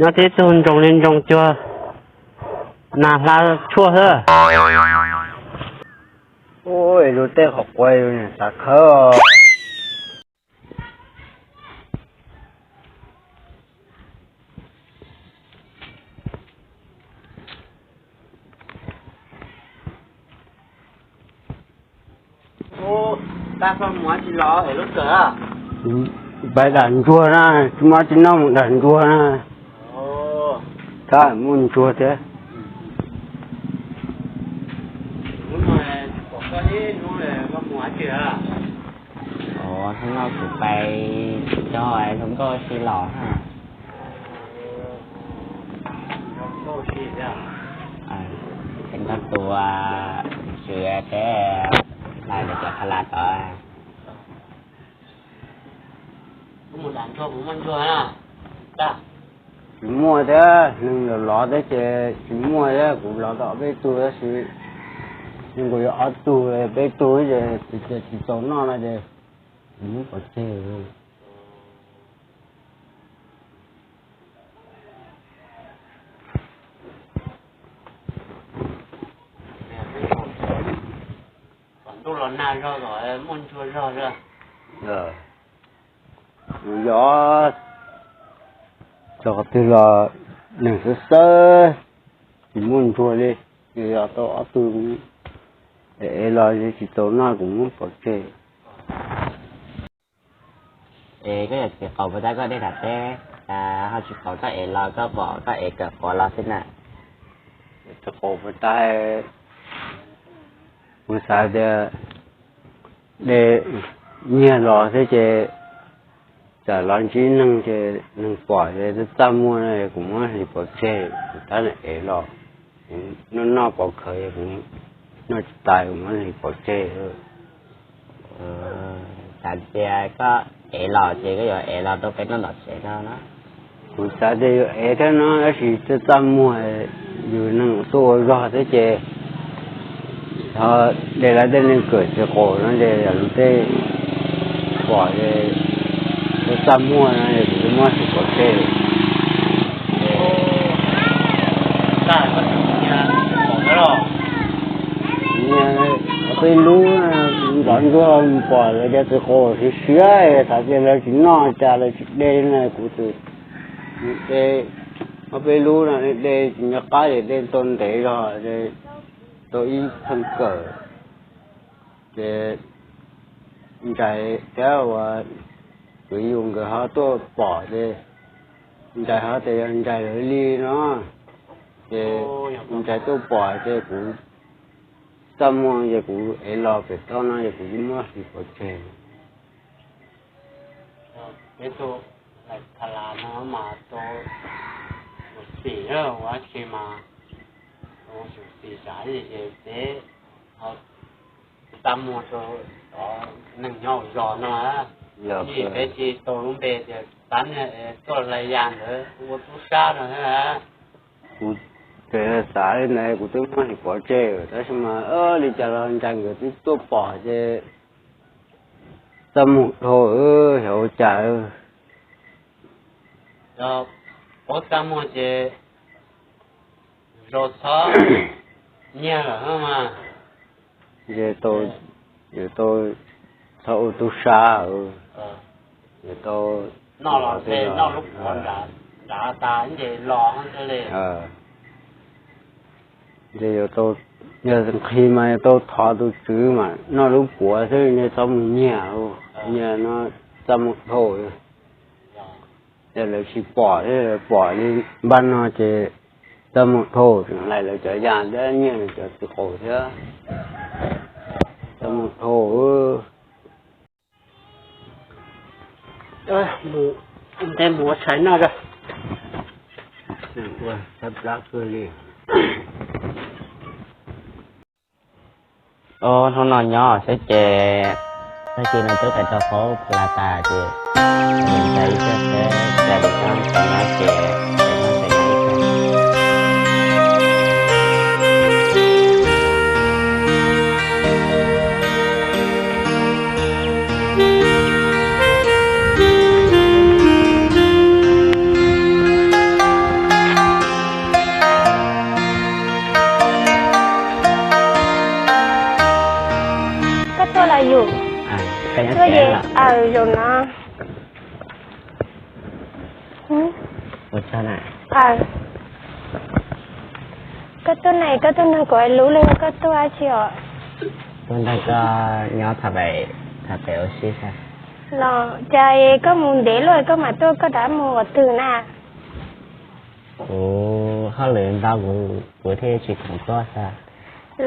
Nyob tib tug ntsoos li ntsoos cuag nas hla tshuaj xwb. Ua lub tej qhov quav xav khawb. Pais dam ntsuag na, tsis muaj tsis noj mus dam ntsuag na. Tab muaj ntsuag thiab. Hnub no kuv pais cog hluas nkauj tsis los na. Peb nrog tus tswv peb laij ntawm cov kha la tod. Tsis muaj thiab, neeg los lov thiab ces tsis muaj thiab, kuv lov tau peb tug tab sis nws kuj yog ob tug, peb tug ces tsis tau noj no ces kuv muab pov tseg. Ntuj los nag zog, muaj ntsuag zog. Yog txog qhov twg los neeg xwb xwb, tsis muaj ntsuag li. Yog tau ob tug es los tsis tau noj kuv muab pov tseg. Es koj yog txiv qaub puas tab koj dej tham teb, ho tsis qaub koj es los koj pom koj es kawm quav los xwb na. Txiv qaub puas tab, kuv xav tias dej nyiag los thiab ces tsam los ntsib neeg ces neeg pom ces txaj muag no kuv muab hliv pov tseg, kuv tab ev los. Kuv noj noj pov khawv, kuv noj tsis tas, kuv muab hliv pov tseg. Xav tias koj ev los ces koj yuav ev los rau peb noj tom tsev no na. Kuv xav tias yuav ev thiab no tab sis txaj txaj muag, yus neeg tuaj ua zog thiab ces ho de lawv tej neeg kawm txiv qaub no ces yog lub tej pom ces txaj txaj muag no es kuv muab hliv pov tseg. Peb lub nrov ntsuag pom lawv cov txiv qaub siav siav, xav tias lawv tsis noj cas lawv tsis de no kuv tus de, ob peb lub no de tsis nco qab ces de tau ntev zog, tau ib theej kawm ces ntsais thiab uas kwv yus nkawd ho tuaj pom ces ntsais ho tias yog ntsais lawv li no ces ntsais tuaj pom ces kuv txaj muag ces kuv ev los pem toj no ces kuv yeej muab hliv pov tseg. Peb tug lais kha las no mas tau mus xim ua tsi mas mus xim tsam ces peb txaj muag rau cov neeg nyob hauv zos no. Yog peb tsis tau lub npe tias Xab Niag es tuaj hlais yas ntawd ua tub sab no thiab. Kuv tseem xav li ntawd kuv twb muab hliv pov tseg tab sis mas li cas los ntsais nkawd twb tuaj pom ces txaj muag dhau, xyov ua cas. Paub txaj muag ces zoo txhob nyiag lawm mas. Ces tau, yuav tau txhob ua tub sab, yuav tau noj los noj lub puav nrad tas ces los li. Ces yuav tau, yog nqhis mas yuav tau thov tus tswv mas noj lub puav xwb, nej txhob mus nyiag, nyiag no txaj muag dhau. Yog lawv tsis pom thiab, lawv pom li npaj no ces txaj muag dhau, tseem hlais lawv cov yas thiab nyiag lawv cov txiv qaub thiab. Txaj muag dhau. Mus, mus ua tshais noj. Ua tshab plab kawg li. Hnub no nyob xwb ces tag kis no twb pais rau hauv Plas Tas ces ntshai ib pliag xwb, cas lwm hnub tseem nyob ces pem no tseem nyob ib pliag. Koj tuaj los yus? Tuaj es, aws, zaum no. Koj tuaj na, koj tuaj nrog kuv hais lus los yog koj tuaj dab tsi os? Tuaj nrog koj nyob tham pem, tham pem ua si xwb. Los cas koj mus ntev luaj koj mam tuaj, koj rov mus qhov twg na? Kuv hauj lwm ntau kuv, kuv thiaj tsis khoom tuaj xwb.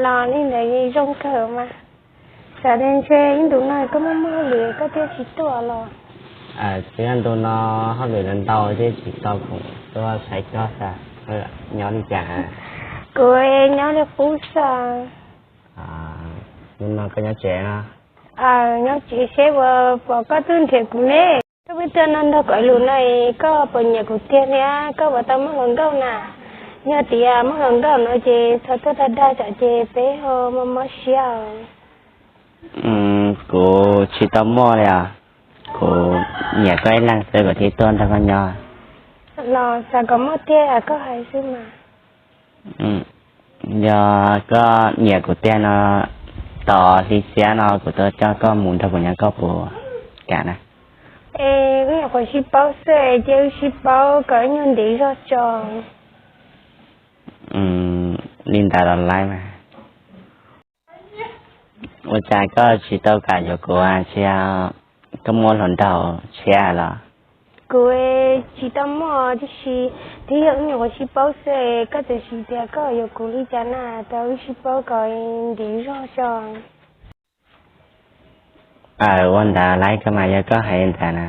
Los li ntawd zoo kawg mas. Tsam tias ntshe ib ntus no koj muaj muaj hauj lwm koj thiaj tsis tuaj los? Twb yog ntu no hauj lwm ntau thiaj tsis tau khoom tuaj saib koj xwb. Nyob li cas? Kuv nyob li qub xwb. Hnub no koj nyob tsev no? Nyob tsev seb puas pom koj twb nrhiav kuv ne. Koj pheej tuaj no nrog kuv hais lus no es koj puas nyiam kuv tiag thiab koj puas tau muaj hluas nkauj na? Yog tias muaj hluas nkauj no ces txhob tuaj dag dag tsam ces peb ho mob mob siab os. Kuv tsis tau muaj li os. Kuv nyiam koj ib leeg xwb kuv thiaj tuaj nrog koj nyob. Los xav kom muaj tiag koj hais xwb mas. Yog koj nyiam kuv tiag no, tos hli xiab no kuv tuaj coj koj mus nrog kuv nyob koj puas kam na? Es wb nyuam qhuav sib paub xwb ces wb sib paub kom wb nyuag ntev zog tso. Li ntawd los laib mas. Ua cas koj tsis tau kam yuav kuv, tsis yog koj muaj hluas nraug tshiab los? Kuv tsis tau muaj tiam sis twb yog wb nyuam qhuav sib paub xwb, koj txawm hais tias koj yuav kuv li cas na, tau wb sib paub kom ntev zog tso. Aw, ua ntawd laib koj mas, yog koj hais ntawd na,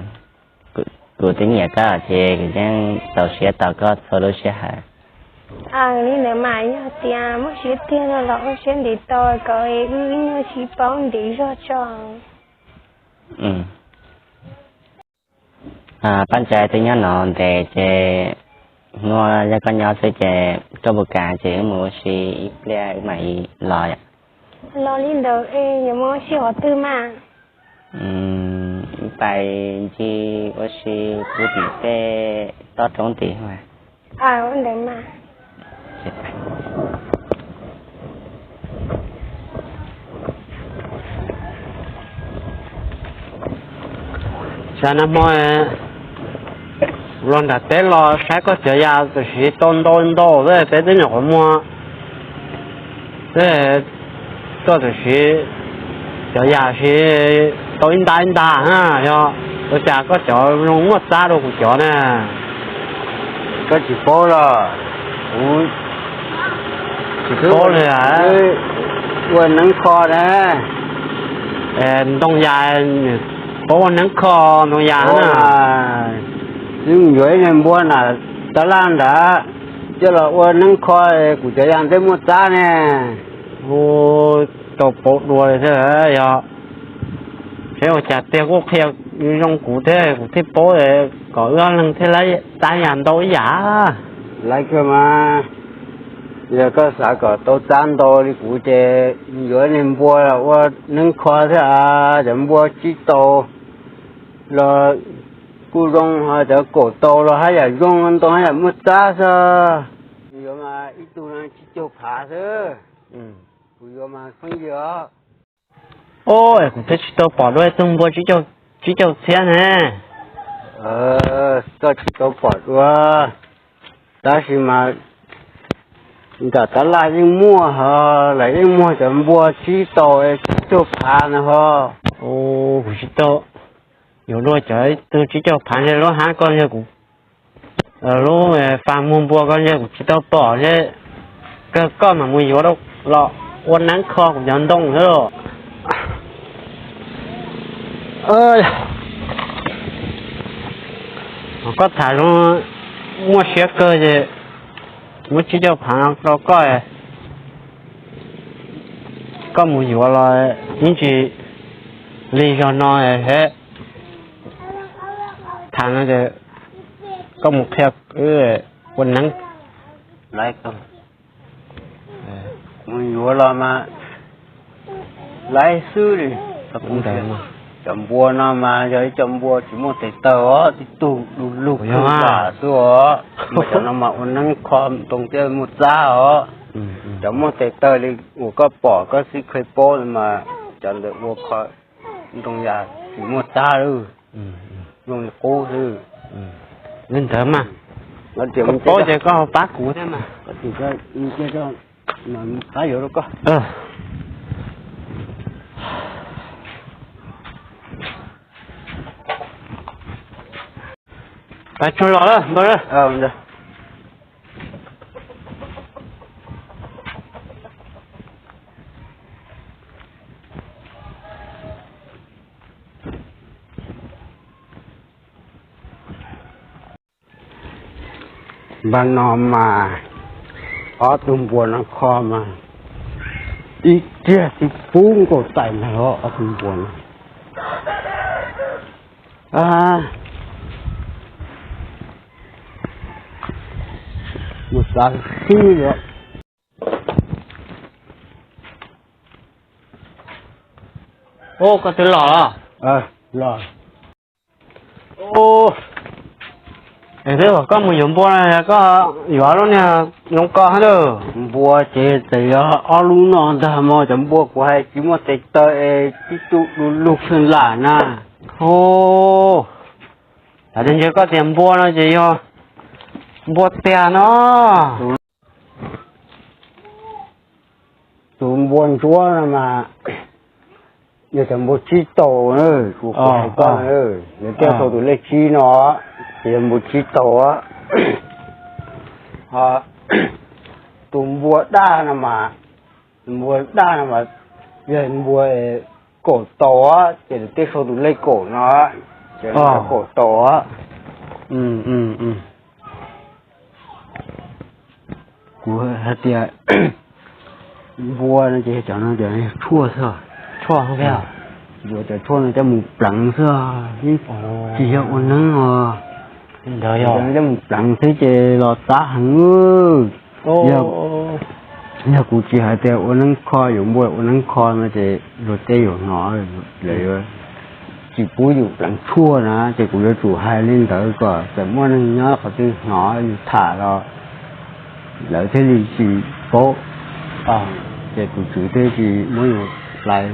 kuv twb nyiam koj ces kuv yeej txaus siab tos koj txhua lub sij hawm. Aw, li ntawd mas yog tias muaj siab tiag no los ua siab ntev tos kom wb nyuag sib paub ntev zog tso. Paj Ntsais twb nyob no ntev ces hnub no yog koj nyob xwb ces koj puas kam ces wb mus ua si ib pliag wb mam li los yom. Los li ntawd es yuav mus ua si qhov twg mas? Pais ncig ua si puag tim tej toj roob tim mas. Ua ntawd mas. Tsam nag hmo los nram teb los saib koj cov yas tam sim tau ntau ntau xwb, peb twb nyuam qhuav muag xwb, koj tam sim cov yas sim tau ib nta ib nta na, yog ua cas koj cov zoo muaj txab dua kuv cov na? Koj tsis paub los? Kuv tsis paub li. Ua neeb kho na. Ntoo yas, paub ua neeb kho ntoo yas na. Wb mus yuav ib niag npua nram tab laj nrad coj los ua neeb kho, kuv cov yas ntshe muaj txab ne. Hu, tau paub dua li thiab yog. Seb ua cas tiag kuj qhia zoo kuv thiab kuv thiaj paub kom wb ob leeg thiaj laib txab yas ntau ib yam. Laib kawg mas, yog koj xav kom tau txab ntau li kuv ces yuav niag npua los ua neeb kho thiab, cov npua tsib tau los kuj zoo, ho cov kaum tau los haj yam zoo, ntoo haj yam muaj txab xwb. Yuav mas ib tug no tsib caug phav xwb. Kuv yuav mas pheej yig os. Kuv twb tsis tau pom dua ib tug npua tsib caug txhiab ne. Koj tsis tau pom dua, tab sis mas nram tab laj yeej muaj, ho lawv yeej muag cov npua tsib tau tsib caug phav na ho. Kuv tsis tau yuav dua cov ib tug tsib caug phav, ntshe lub hab koj ntshe kuv, lub fas muag npua koj ntshe kuv tsis tau pom, ntshe kawg koj mam mus yuav los ua neeb kho kuv cov ntoo xwb. Koj tham zoo muaj siab kawg ces muab tsib caug phav no rau koj. Koj mus yuav los yeej tsis li zog no he. Tham no ces koj mus qhia ua neeb. Mus yuav los mas laiv xwb li. Cov npua no mas yog ib co npua tsis muaj tes taw os, tib tug du lug xwb os. Cov no mas ua neeb kho ntoo thiaj muaj txab os. Cov muaj tes taw li uas koj pom koj xib khev paub mas cov ntawd ua kho ntoo yam tsis muaj txab lawm, zoo li qub xwb. Li ntawd mas, koj paub ces koj ho pab kuv thiab mas. Pab tsuag los lawm npawg. Npaj no mas ob tug npua no kho mas ib tiag tib pub nkaus tais ntag os ob tug npua no. Mus xav xwb os. Ub, koj twb los los? Los. Es twb koj mus yuav npua no koj yuav lub niag zoo ko hab lawm. Npua ces txawm yog ob lub no ntag mog, cov npua kuv hais tsis muaj tes taw es tib tug du lug kheej lam na. Ub, tas tias ntshe koj tias npua no ces yog npua tiag no. Tus npua ntsuab no mas yog cov npua tsib taug, kuv hais koj, lawv tej sau tus lej tsib no, ces yog npua tsib taug. Tus npua daj no mas, npua daj no mas yog npua kaum taug, ces lawv tej sau tus lej kaum no, ces kaum taug. Kuv hais tias npua no ces cov no ces tshuaj xwb, tshuaj, yuav cov tshuaj no coj mus pleev xwb, tsis yog ua neeb os. Cov no coj mus pleev xwb ces los tab heev. Yog kuv tsis hais tias ua neeb kho, yuav npua ua neeb kho no ces luag tej yuav hnov, lawv yuav tsis pub yus pleev tshuaj na, ces kuv yuav tsum hais li ntawd kom txawm muaj neeg nyob qhov twg hnov yus tham los lawv thiaj li tsis paub, ces tus tswv thiaj tsis muab yus hlais.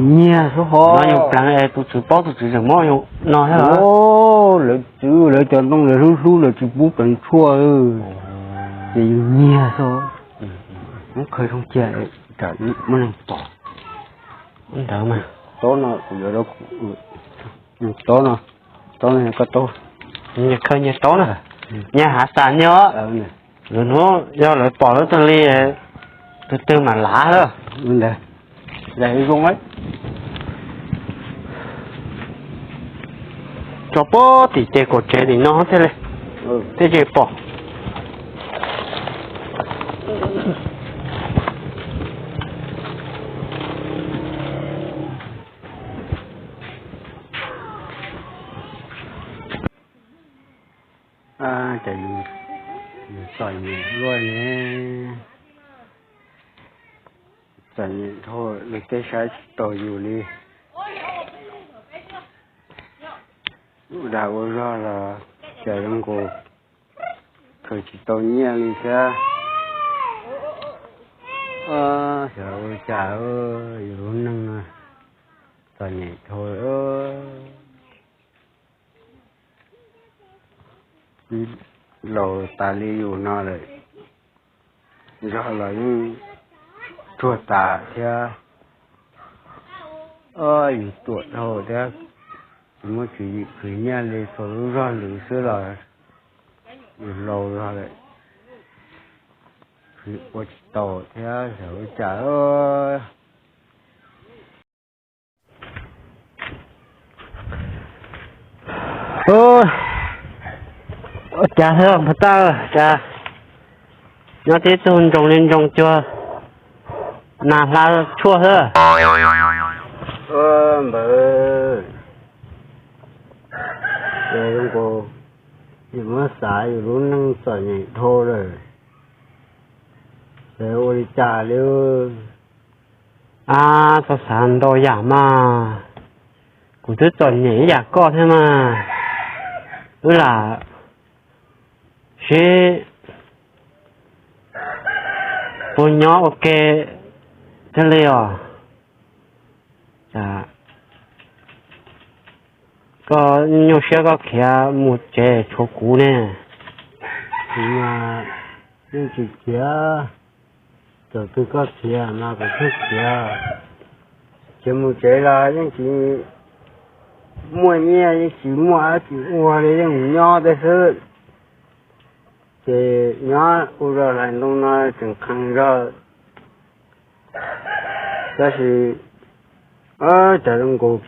Nyiag xwb ho. Yus pleev es tus tswv paub tus tswv tseem muab yus no thiab. Lawv txwv lawv cov ntoo lawv hlub hlub lawv tsis pub pleev tshuaj, ces yus nyiag xwb. Muab khaws zoo cia, muaj neeg pom. Ntawd mas, tob no kuv yuav, tob no, tob no koj taub, nyias khaws nyias taub na, nyias hav tas nyias os. Lwm hnub yog lawv pom lub twg li, tus twg mam lav lawm. Zoo, tso pem tim ces kaum tsev tim no thiaj li, thiaj tsis pom. Ces yus txom nyem luaj ne, txom nyem dhau, luag tej saib tsis taus yus li. Ua dag ua zog los cas zoo nkaus khaws tsis tau nyiaj li thiab. Xyov ua cas yus lub neej no txom nyem dhau. Laus tas li yus no lawm, zog los yeej tsuag tas thiab. Yus tuam dhau thiab, tsis muaj tswv yim khwv nyiaj li, txhua lub zog lwm xwb los yus laus zog lawm, khwv ua tsis tau thiab, xyov ua cas. Ua cas xwb npawg Tawj, cas nyob tib tug ntsoos li ntsoos cuag nas hla tshuaj xwb. Npawg, ces zoo nkaus yus muab xav yus lub neej txom nyem dhau lawm, es ua li cas li? Ab, txhob xav ntau yam mas, kuv twb txom nyem ib yam koj thiab mas. Wb lam sib puag nyob ua ke thiaj li os. Koj nyuaj siab koj khiav mus tsev tshuav kuv ne. Kuv mas yeej tsis khiav, thaum twg koj khiav mas kuv thiaj khiav. Khiav mus tsev los yeej tsis muaj nyiaj, yeej tsis muaj dab tsi ua li, yeej mus nyob tej xwb. Ces nyob ua zog hlais ntoo no tseem qhees zog. Tab sis cas zoo nkaus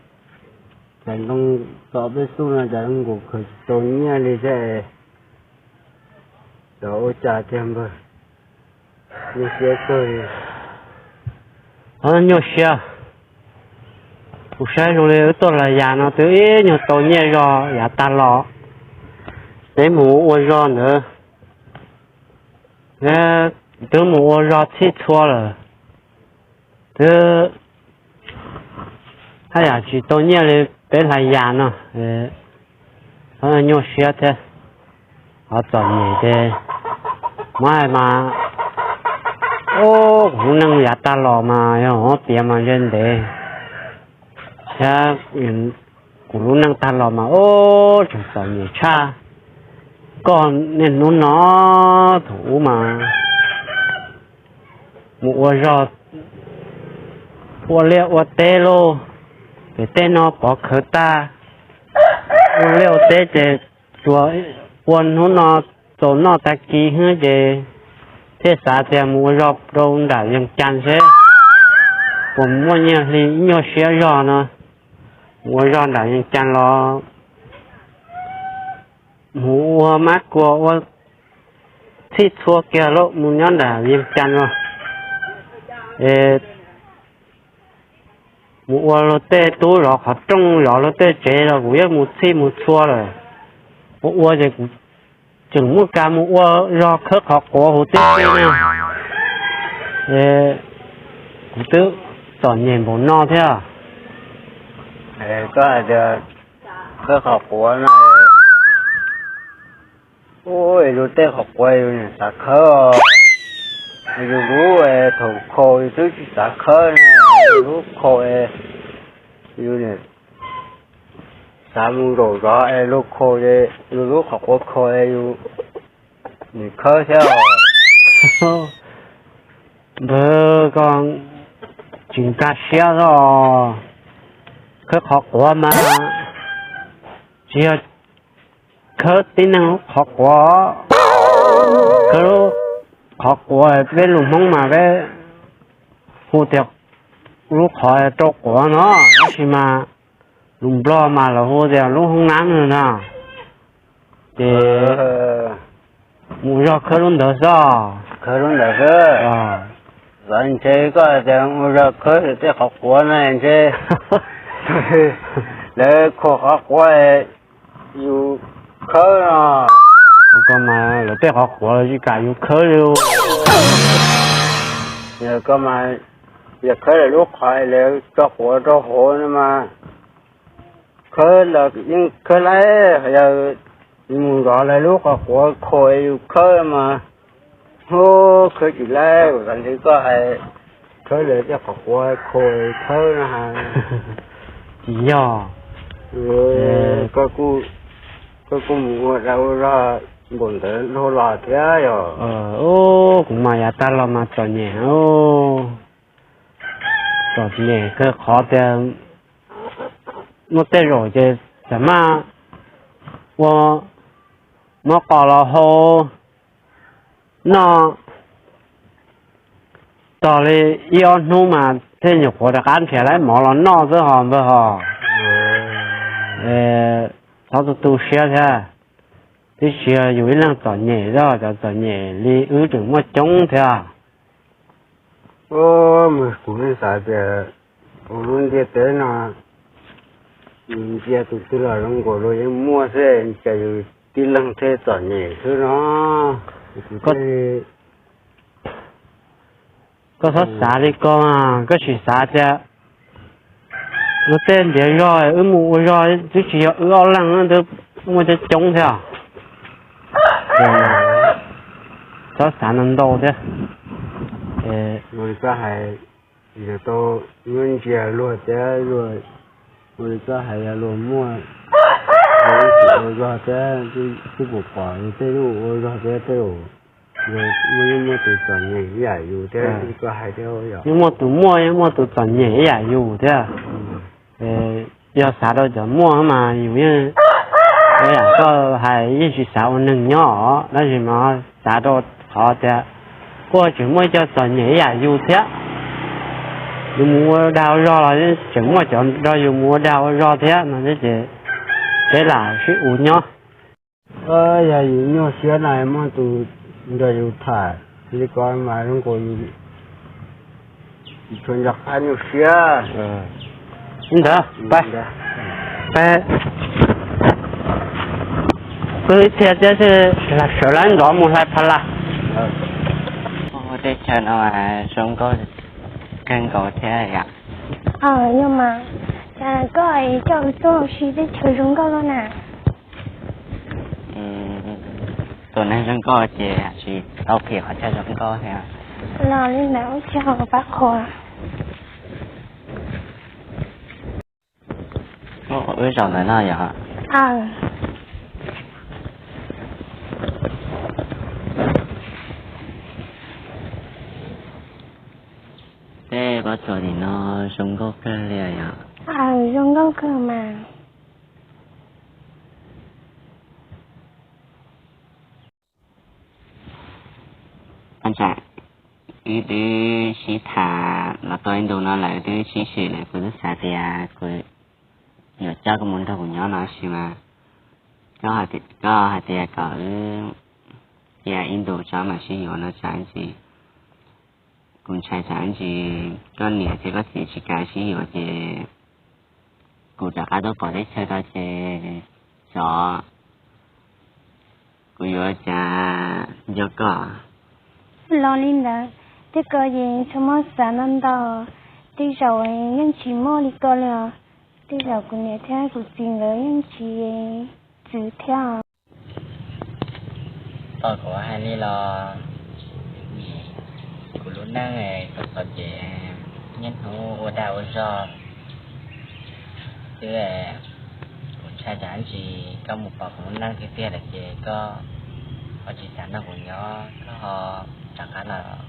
hlais ntoo tom peb xub no cas zoo nkaus khaws tsis tau nyiaj li thiab, xyov ua cas tiag npawg, nyuaj siab kawg li. Nyuaj siab, kuv saib zoo li wb tuaj los yav no twb ib nyuag tau nyiaj zog yav tag los, peb mus ua zog ntawd, twb mus ua zog txhij txhua lawm, twb haj yam tsis tau nyiaj li peb hlais yas no, nyuaj siab thiab. Ho txom nyem ces muab hais mas, ub, kuv lub neej yav tag los mas yog muab piav mas ntse ntev thiab. Kuv lub neej tag los mas ub, tseem txom nyem tshaj. Koj niaj hnub no thaum ub mas mus ua zog, ua liaj ua teb lauj, pem tej no pov khawv tag, ua liaj ua teb ces tsuas ua hnub no txaus noj tag kis xwb ces thiaj xav tias mus ua zog rau nram Yees Cas seb puas muaj nyiaj hli ib nyuag siab zog no. Mus ua zog nram Yees Cas los mus ua mab kua ua txhij txhua kiag lauj, mus nyob nram Yees Cas los es mus ua luag tej tub zov qhov rooj, zov luag tej tsev los kuv yeej mus txhij mus txhua lawm. Ua ua ces kuv tseem muaj kas mus ua zog khawb qhov quav huv tib si na. Kuv twb txom nyem npaum no thiab. Koj hais tias khawb qhov quav no, ub, luag tej qhov quav yus niam xav khawb, yus lub thaum khaus yus twb tsis xav khawb na, yus lub khaus yus niam xav mus zaum zov es luag khaus, luag lub qhov quav khaus yus nim khawb thiab. Npawg, koj tsis nkag siab os. Khawb qhov quav mas tsis yog khawb tib neeg lub qhov quav, khawb lub qhov quav peb lus Hmoob mas peb hu tias lub qhov rau quav no, tab sis mas lus Nplog mas lawv hu tias lub hoob nab no na. Ces mus zog khawb lub ntawd xwb. Khawb lub ntawd xwb. Xav ntshe koj tias mus zog khawb tej qhov quav na ntshe lawv khaus qhov quav yus khawb no. Koj mas lawv tej qhov quav tsis kam yus khawb li. Koj mas yog khawb lawv lub qhov lawv tso quav rau hauv no mas khawb los yeej khawb laib, yog mus zov lawv lub qhov quav khaus yus khawb mas, hu, khawb tsis laib. Kuv xav ntshe koj hais khawb lawv tej qhov quav khaus khawb no. Tsis yog, koj kuj mus ua dag ua zog npaum ntawd dhau los thiab yog. Kuv mas yav tag los mas txom nyem, txom nyem kawg qhov tias muaj tej zaum ces txawm maj ua muab qos los hau noj tog li ib ob hnub mas thiaj nyuam qhuav rov qab nrhiav laib mov los noj xwb hos npawg hos. Txhob tu tu siab thiab, tib si yus ib leeg txom nyem xwb, cov txom nyem li wb tseem muaj coob thiab. Ub, mas kuv yeej xav tias ua lub ntiaj teb no ntsia tus twg los zoo nkaus luag yeej muaj xwb, cas yus tib leeg thiaj txom nyem xwb no. Koj txhob xav li ko, koj sim xav tias luag tej ntiav zog wb mus ua zog twb tsis yog wb ob leeg, twb muaj coob coob thiab. Txhob xav ntau ntau thiab. Ua li koj hais, yus tau nyob ntsia luag thiab, ua li koj hais yog luag muaj, luag ua zog thiab, twb pom pom yus tej lub ua zog thiab tej, muaj, yeej muaj tus txom nyem ib yam yus thiab, koj hais thiab. Yeej muaj tus muaj, yeej muaj tus txom nyem ib yam yus thiab. Yog xav rau cov muaj mas yus yeej, ua yam koj hais yeej tsis xav ua neeg nyob os, tab sis mas xav rau qhov tias kuj tseem muaj cov txom nyem ib yam yus thiab. Yus mus ua dag ua zog los tseem muaj cov nrog yus mus ua dag ua zog thiab no thiab ces peb lam sib ua nyob. Yog yus nyuaj siab no muaj tus nrog yus tham li ko mas zoo nkaus yus tsis tshua nco qab nyuaj siab. Li ntawd, peb pw ib txhia thiab sawv lawv nrov mus hlais pha las. Teb chaws no zoo nkauj kawg nkaus thiab yom. Yog mas, cas koj coj wb tuaj ua si teb chaws zoo nkauj luaj na? Tus neeg zoo nkauj ces tsis tau phim qhov chaw zoo nkauj thiab. Los li ntawd ua cas pab qhuas. Wb zaum ntawm no yom. Tej pob tsuas tim no zoo nkauj kawg li yom. Zoo nkauj kawg mas. Wb twb sib tham los tau ib ntus no lawm, twb sib swm lawm, kuv twb xav tias kuv yuav coj koj mus nrog kuv nyob no sis mas koj hais tias kom wb cia ib ntus tso mam sib yuav no tsam ntsis kuv ntshai tsam ntsis koj niam thiab koj txiv tsis kam sib yuav ces kuv rov qab tuaj pom teb chaws tau ces xyov kuv yuav cas nco koj. Los li ntawd, tej ko ces txhob muab xav ntau ntau, tej zaum yeej tsis muaj li ko li os. Tej zaum kuv niam thiab kuv txiv nkawd yeej tsis txwv thiab. Tau kuv hais li los kuv lub neej txom txom ces niaj hnub ua dag ua zog xwb. Kuv ntshai tsam ntsis koj mus pom kuv lub neej tiag tiag lawm ces koj ho tsis xav nrog kuv nyob, koj ho rov qab lawm,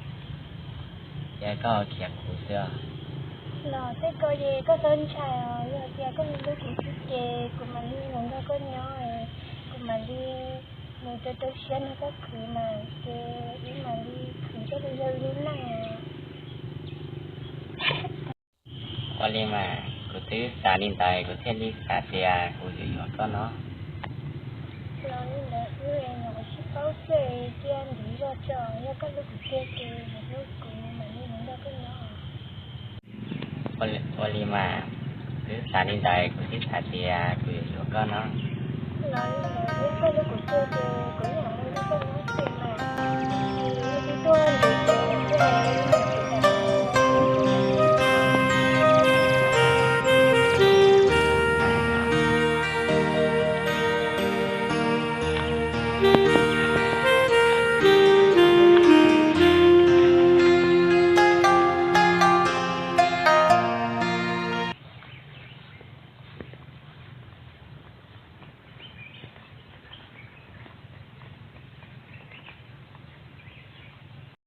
ces koj ho khiav kuv xwb os. Los tej ko ces koj txhob ntshai os, yog tias koj hlub kuv xwb ces kuv mam li los nrog koj nyob, kuv mam li mus rau rau siab nrog koj khwv mas ces wb mam li khwv coj tus yawg lub neej. Ua li mas kuv twb xav li ntawd kuv thiaj li xav tias kuv yuav yuav koj no. Los li ntawd wb nyuam qhuav sib paub xwb, cia ntiv zog tso, yog koj hlub kuv tiag ces hlub kuv mam li mus nrog koj nyob. Ua li mas, twb xav li ntawd kuv thiaj xav tias kuv yuav yuav koj no. Los li ntawd yog koj hlub kuv tiag ces kuv yeej mam li nrog koj nyob.